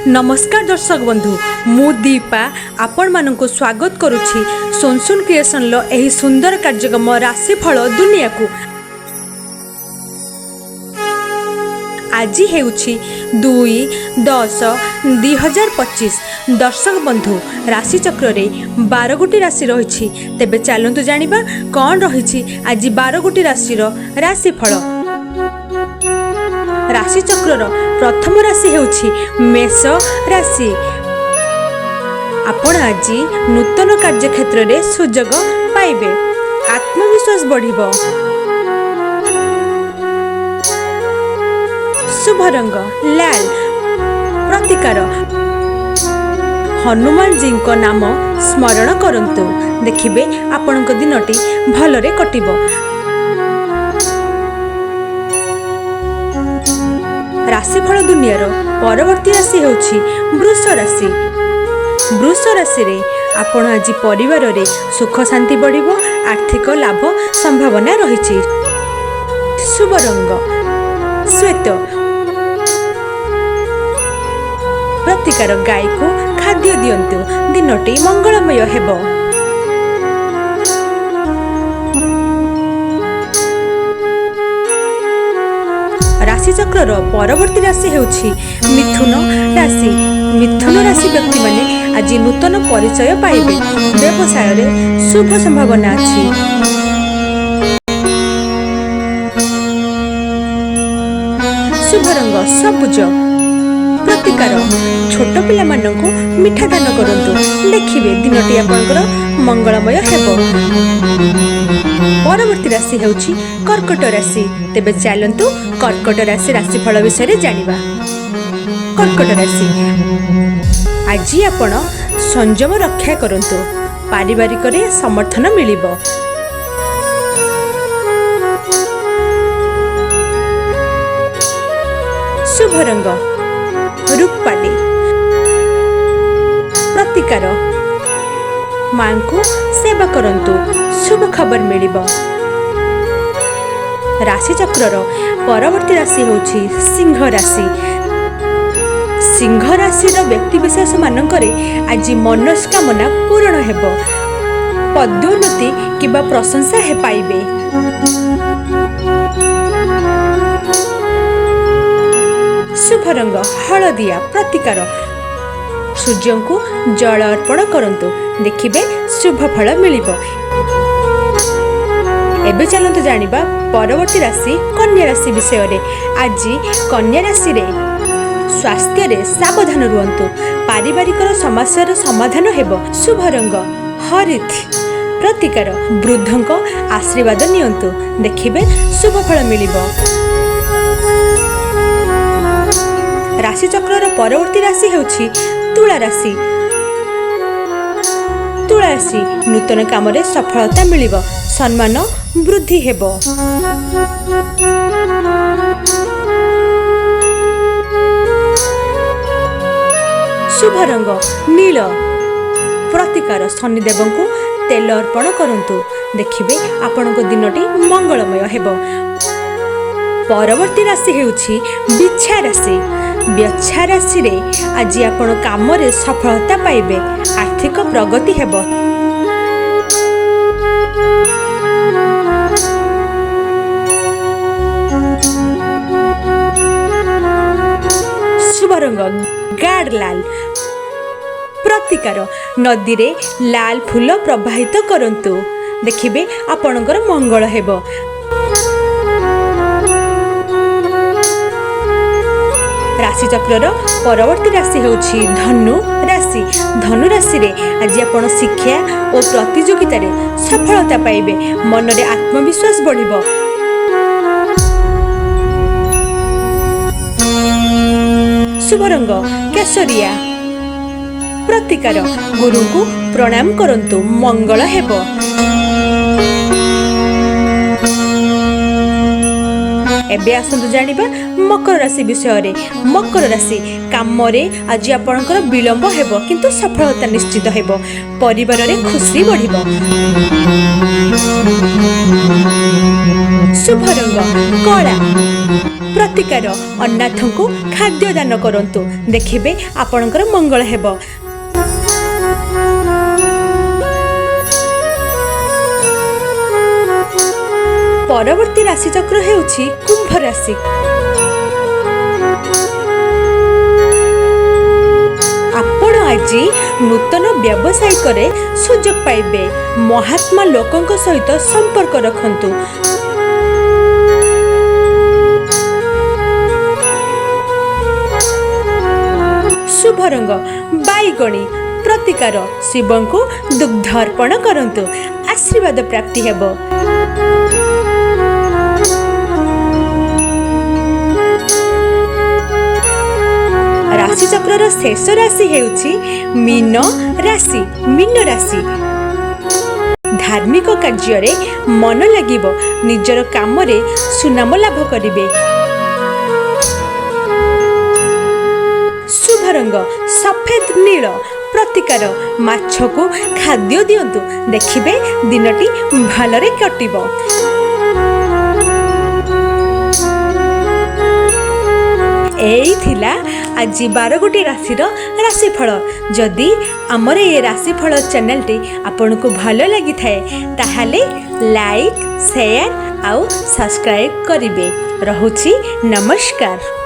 ନମସ୍କାର ଦର୍ଶକ ବନ୍ଧୁ, ମୁଁ ଦୀପା ଆପଣମାନଙ୍କୁ ସ୍ୱାଗତ କରୁଛି ସୋନସୁନ କ୍ରିଏସନର ଏହି ସୁନ୍ଦର କାର୍ଯ୍ୟକ୍ରମ ରାଶିଫଳ ଦୁନିଆକୁ। ଆଜି ହେଉଛି 2/10/2025। ଦର୍ଶକ ବନ୍ଧୁ, ରାଶିଚକ୍ରରେ 12 ଗୋଟି ରାଶି ରହିଛି। ତେବେ ଚାଲନ୍ତୁ ଜାଣିବା କ'ଣ ରହିଛି ଆଜି 12 ଗୋଟି ରାଶିର ରାଶିଫଳ। ରାଶିଚକ୍ରର ପ୍ରଥମ ରାଶି ହେଉଛି ମେଷ ରାଶି। ଆପଣ ଆଜି ନୂତନ କାର୍ଯ୍ୟକ୍ଷେତ୍ରରେ ସୁଯୋଗ ପାଇବେ, ଆତ୍ମବିଶ୍ୱାସ ବଢ଼ିବ। ଶୁଭ ରଙ୍ଗ ଲାଲ। ପ୍ରତିକାର, ହନୁମାନଜୀଙ୍କ ନାମ ସ୍ମରଣ କରନ୍ତୁ, ଦେଖିବେ ଆପଣଙ୍କ ଦିନଟି ଭଲରେ କଟିବ। ରାଶିଫଳ ଦୁନିଆର ପରବର୍ତ୍ତୀ ରାଶି ହେଉଛି ବୃଷ ରାଶି। ବୃଷ ରାଶିରେ ଆପଣ ଆଜି ପରିବାରରେ ସୁଖ ଶାନ୍ତି ବଢ଼ିବ, ଆର୍ଥିକ ଲାଭ ସମ୍ଭାବନା ରହିଛି। ଶୁଭ ରଙ୍ଗ ଶ୍ୱେତ। ପ୍ରତିକାର, ଗାଈକୁ ଖାଦ୍ୟ ଦିଅନ୍ତୁ, ଦିନଟି ମଙ୍ଗଳମୟ ହେବ। ରାଶିଚକ୍ରର ପରବର୍ତ୍ତୀ ରାଶି ହେଉଛି ମିଥୁନ ରାଶି। ମିଥୁନ ରାଶି ବ୍ୟକ୍ତିମାନେ ଆଜି ନୂତନ ପରିଚୟ ପାଇବେ, ବ୍ୟବସାୟରେ ଶୁଭ ସମ୍ଭାବନା ଅଛି। ଶୁଭ ରଙ୍ଗ ସବୁଜ। ପ୍ରତିକାର, ଛୋଟ ପିଲାମାନଙ୍କୁ ମିଠା ଦାନ କରନ୍ତୁ, ଦେଖିବେ ଦିନଟି ଆପଣଙ୍କର ମଙ୍ଗଳମୟ ହେବ। ପରବର୍ତ୍ତୀ ରାଶି ହେଉଛି କର୍କଟ ରାଶି। ତେବେ ଚାଲନ୍ତୁ କର୍କଟ ରାଶି ରାଶିଫଳ ବିଷୟରେ ଜାଣିବା। କର୍କଟ ରାଶି, ଆଜି ଆପଣ ସଂଯମ ରକ୍ଷା କରନ୍ତୁ, ପାରିବାରିକରେ ସମର୍ଥନ ମିଳିବ। ଶୁଭ ରଙ୍ଗ ରୂପାଲି। ପ୍ରତିକାର, ମାଙ୍କୁ ସେବା କରନ୍ତୁ, ଶୁଭ ଖବର ମିଳିବ। ରାଶିଚକ୍ରର ପରବର୍ତ୍ତୀ ରାଶି ହେଉଛି ସିଂହ ରାଶି। ସିଂହ ରାଶିର ବ୍ୟକ୍ତିବିଶେଷ ମାନଙ୍କରେ ଆଜି ମନସ୍କାମନା ପୂରଣ ହେବ, ପଦୋନ୍ନତି କିମ୍ବା ପ୍ରଶଂସା ପାଇବେ। ଶୁଭ ରଙ୍ଗ ହଳଦିଆ। ପ୍ରତିକାର, ସୂର୍ଯ୍ୟଙ୍କୁ ଜଳ ଅର୍ପଣ କରନ୍ତୁ, ଦେଖିବେ ଶୁଭ ଫଳ ମିଳିବ। ଏବେ ଚାଲନ୍ତୁ ଜାଣିବା ପରବର୍ତ୍ତୀ ରାଶି କନ୍ୟା ରାଶି ବିଷୟରେ। ଆଜି କନ୍ୟା ରାଶିରେ ସ୍ୱାସ୍ଥ୍ୟରେ ସାବଧାନ ରୁହନ୍ତୁ, ପାରିବାରିକର ସମସ୍ୟାର ସମାଧାନ ହେବ। ଶୁଭ ରଙ୍ଗ ହରିତ। ପ୍ରତିକାର, ବୃଦ୍ଧଙ୍କ ଆଶୀର୍ବାଦ ନିଅନ୍ତୁ, ଦେଖିବେ ଶୁଭ ଫଳ ମିଳିବ। ରାଶିଚକ୍ରର ପରବର୍ତ୍ତୀ ରାଶି ହେଉଛି ତୁଳା ରାଶି। ତୁଳା ରାଶି, ନୂତନ କାମରେ ସଫଳତା ମିଳିବ, ସମ୍ମାନ ବୃଦ୍ଧି ହେବ। ଶୁଭ ରଙ୍ଗ ନୀଳ। ପ୍ରତିକାର, ଶନିଦେବଙ୍କୁ ତେଲ ଅର୍ପଣ କରନ୍ତୁ, ଦେଖିବେ ଆପଣଙ୍କ ଦିନଟି ମଙ୍ଗଳମୟ ହେବ। ପରବର୍ତ୍ତୀ ରାଶି ହେଉଛି ବିଛା ରାଶି। ବିଛା ରାଶିରେ ଆଜି ଆପଣ କାମରେ ସଫଳତା ପାଇବେ, ଆର୍ଥିକ ପ୍ରଗତି ହେବ। ଶୁଭ ରଙ୍ଗ ଗାଢ଼ ଲାଲ। ପ୍ରତିକାର, ନଦୀରେ ଲାଲ ଫୁଲ ପ୍ରବାହିତ କରନ୍ତୁ, ଦେଖିବେ ଆପଣଙ୍କର ମଙ୍ଗଳ ହେବ। ରାଶିଚକ୍ରର ପରବର୍ତ୍ତୀ ରାଶି ହେଉଛି ଧନୁ ରାଶି। ଧନୁ ରାଶିରେ ଆଜି ଆପଣ ଶିକ୍ଷା ଓ ପ୍ରତିଯୋଗିତାରେ ସଫଳତା ପାଇବେ, ମନରେ ଆତ୍ମବିଶ୍ୱାସ ବଢ଼ିବ। ଶୁଭ ରଙ୍ଗ କେଶରିଆ। ପ୍ରତିକାର, ଗୁରୁଙ୍କୁ ପ୍ରଣାମ କରନ୍ତୁ, ମଙ୍ଗଳ ହେବ। ଏବେ ଆସନ୍ତୁ ଜାଣିବା ମକର ରାଶି ବିଷୟରେ। ମକର ରାଶି, କାମରେ ଆଜି ଆପଣଙ୍କର ବିଳମ୍ବ ହେବ, କିନ୍ତୁ ସଫଳତା ନିଶ୍ଚିତ ହେବ, ପରିବାରରେ ଖୁସି ବଢ଼ିବ। ଶୁଭ ରଙ୍ଗ କଳା। ପ୍ରତିକାର, ଅନାଥଙ୍କୁ ଖାଦ୍ୟ ଦାନ କରନ୍ତୁ, ଦେଖିବେ ଆପଣଙ୍କର ମଙ୍ଗଳ ହେବ। ପରବର୍ତ୍ତୀ ରାଶିଚକ୍ର ହେଉଛି କୁମ୍ଭ ରାଶି। ଆପଣ ଆଜି ନୂତନ ବ୍ୟବସାୟିକରେ ସୁଯୋଗ ପାଇବେ। ମହାତ୍ମା ଲୋକଙ୍କ ସହିତ ସମ୍ପର୍କ ରଖନ୍ତୁ। ଶୁଭ ରଙ୍ଗ ବାଇଗଣୀ। ପ୍ରତିକାର, ଶିବଙ୍କୁ ଦୁଗ୍ଧ ଅର୍ପଣ କରନ୍ତୁ, ଆଶୀର୍ବାଦ ପ୍ରାପ୍ତି ହେବ। ରାଶିଚକ୍ରର ଶେଷ ରାଶି ହେଉଛି ମୀନ ରାଶି। ମୀନ ରାଶି, ଧାର୍ମିକ କାର୍ଯ୍ୟରେ ମନ ଲାଗିବ, ନିଜର କାମରେ ସୁନାମ ଲାଭ କରିବେ। ଶୁଭ ରଙ୍ଗ ସଫେଦ ନୀଳ। ପ୍ରତିକାର, ମାଛକୁ ଖାଦ୍ୟ ଦିଅନ୍ତୁ, ଦେଖିବେ ଦିନଟି ଭଲରେ କଟିବ। ଏଇ ଥିଲା ଆଜି 12 ଗୋଟି ରାଶିର ରାଶିଫଳ। ଯଦି ଆମର ଏ ରାଶିଫଳ ଚ୍ୟାନେଲଟି ଆପଣଙ୍କୁ ଭଲ ଲାଗିଥାଏ, ତାହେଲେ ଲାଇକ୍, ସେୟାର ଆଉ ସବସ୍କ୍ରାଇବ୍ କରିବେ। ରହୁଛି, ନମସ୍କାର।